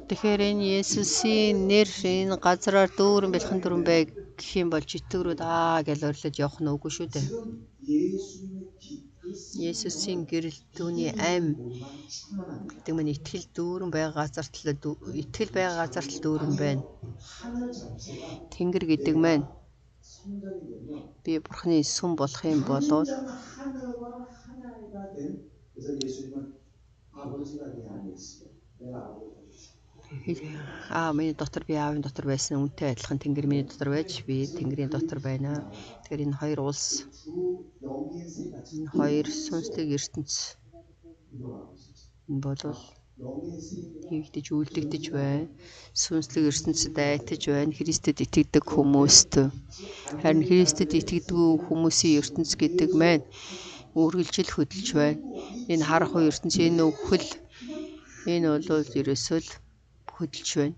A: Тэгэхээр энэ Есүсийн нэр энэ газраар дүүрэн бэлхэн дүрэн бай гэх юм бол чөтгөрүүд аа гэж орилож явах нь үгүй шүү дээ. Есүсийн гэрэл түүний ам гэдэг маань итгэл дүүрэн байгаа газарт л итгэл байгаа газарт л дүүрэн байна. Тэнгэр гэдэг маань би Бурхны сүм болох юм болвол миний дотор би аавын дотор байсан үнтэй адилхан тэнгэр миний дотор байж би тэнгэрийн дотор байна. Тэгэхээр энэ хоёр улс, энэ хоёр сүнслэг ертөнц энэ болвол хийгдэж үлдэгдэж байна. Сүнслэг ертөнцид айтаж байна Христэд итгэдэг хүмүүст. Харин Христэд итгэдэггүй хүмүүсийн ертөнц гэдэг маань үргэлжил хөдөлж байна. Энэ харанхуй ертөнц, энэ үхэл, энэ бол ерөөсөө л хөдөлж байна.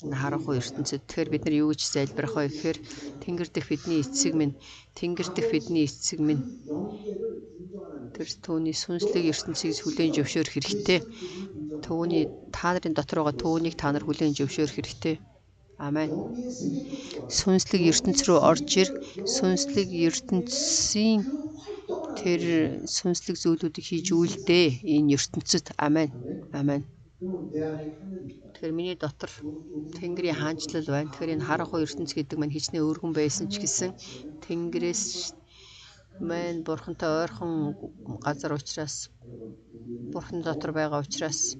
A: Энэ харанхуй ертөнцид. Тэгэхээр бид нар юу гэж залбирах вэ гэхээр Тэнгэр дэх бидний эцэг минь, Тэнгэр дэх бидний эцэг минь, тэр түүний сүнслэг ертөнцийг хүлээн зөвшөөрөх хэрэгтэй. Түүний та нарын дотор байгаа түүнийг та нар хүлээн зөвшөөрөх хэрэгтэй. Амен. Сүнслэг ертөнц рүү орж ир. Сүнслэг ертөнцийн тэр сүнслэг зүйлүүдийг хийж үлдээ энэ ертөнцид. Амен. Амен. Тэгэхээр миний дотор Тэнгэрийн хаанчлал байна. Тэгэхээр энэ харанхуй ертөнц гэдэг маань хичнээн өргөн байсан ч гэсэн Тэнгэрээс маань Бурхантай ойрхон газар учраас, Бурхан дотор байгаа учраас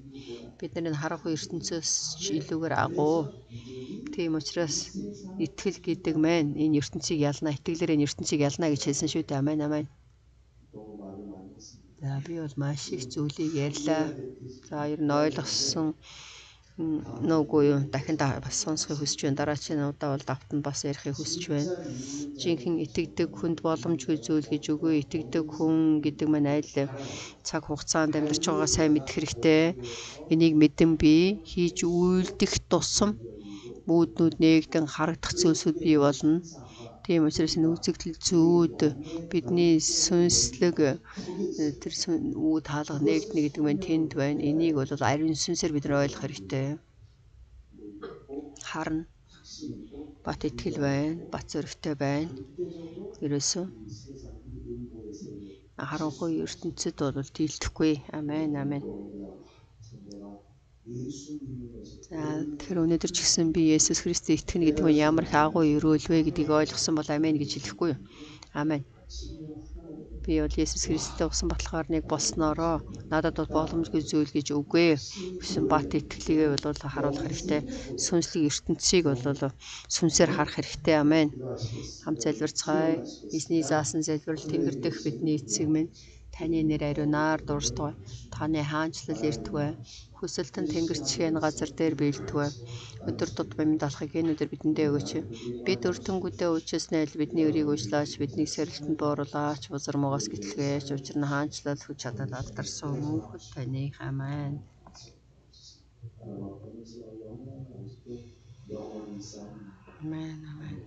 A: бид нар энэ харанхуй ертөнцөөс ч илүүгээр агуу. Тийм учраас итгэл гэдэг маань энэ ертөнцийг ялна, итгэлээр энэ ертөнцийг ялна гэж хэлсэн шүү дээ. Амен, амен. За би бол маш их зүйлийг ярьлаа. За ер нь ойлгосон нүггүй юу? Дахин бас сонсохыг хүсэж байна. Дараагийн удаа бол давтан бас ярихыг хүсэж байна. Жинхэнэ итгэдэг хүнд боломжгүй зүйл гэж үгүй. Итгэдэг хүн гэдэг маань аль цаг хугацаанд амьдарч байгаагаа сайн мэдэх хэрэгтэй. Энийг мэдэн би хийж үйлдэх тусам мүүднүүд нээгдэн харагдах зүйлсүүд бий болно. Тийм учраас энэ үзэгдэл зүүд бидний сүнслэг тэр үүд хаалга нээгдэнэ гэдэг маань тэнд байна. Энийг бол ариун сүнсээр бид нар ойлгох хэрэгтэй. Харна. Бат итгэл байна, бат зоригтой байна. Ерөөсөө харанхуй ертөнцид бол дийлдэхгүй. Амен, амен. За, тэгэхээр өнөөдөр ч гэсэн би Есүс Христэд итгэнэ гэдэг нь ямар их агуу ерөөл вэ гэдгийг ойлгосон бол амен гэж хэлэхгүй юу? Амен. Би бол Есүс Христтэй усан баталгаар нэг болсноороо надад бол боломжгүй зүйл гэж үгүй. Гэсэн бат итгэлийгээ бол харуулах хэрэгтэй. Сүнслэг ертөнцийг бол сүнсээр харах хэрэгтэй. Амен. Хамт залбирцгаая. Эзний заасан залбирал. Тэнгэр дэх бидний эцэг минь, таны нэр ариунаар дурсдугай. Таны хаанчлал иртүгэй. Хүсэлт нь тэнгэр чихэн газар дээр биелтүгэй. Өдөр тутмын мэнд алхахыг энэ өдөр бидэндээ өгөөч. Бид өртөнгүүдээ уучласнаа бидний өрийг уучлаач, биднийг сэрэлтэнд бууруулаач, бузар муугаас гэтлгээч. Учир нь хаанчлал, хүч чадал, алдарсан мөнхөд таных. Амен. Амен, амен.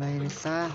A: Баярлалаа.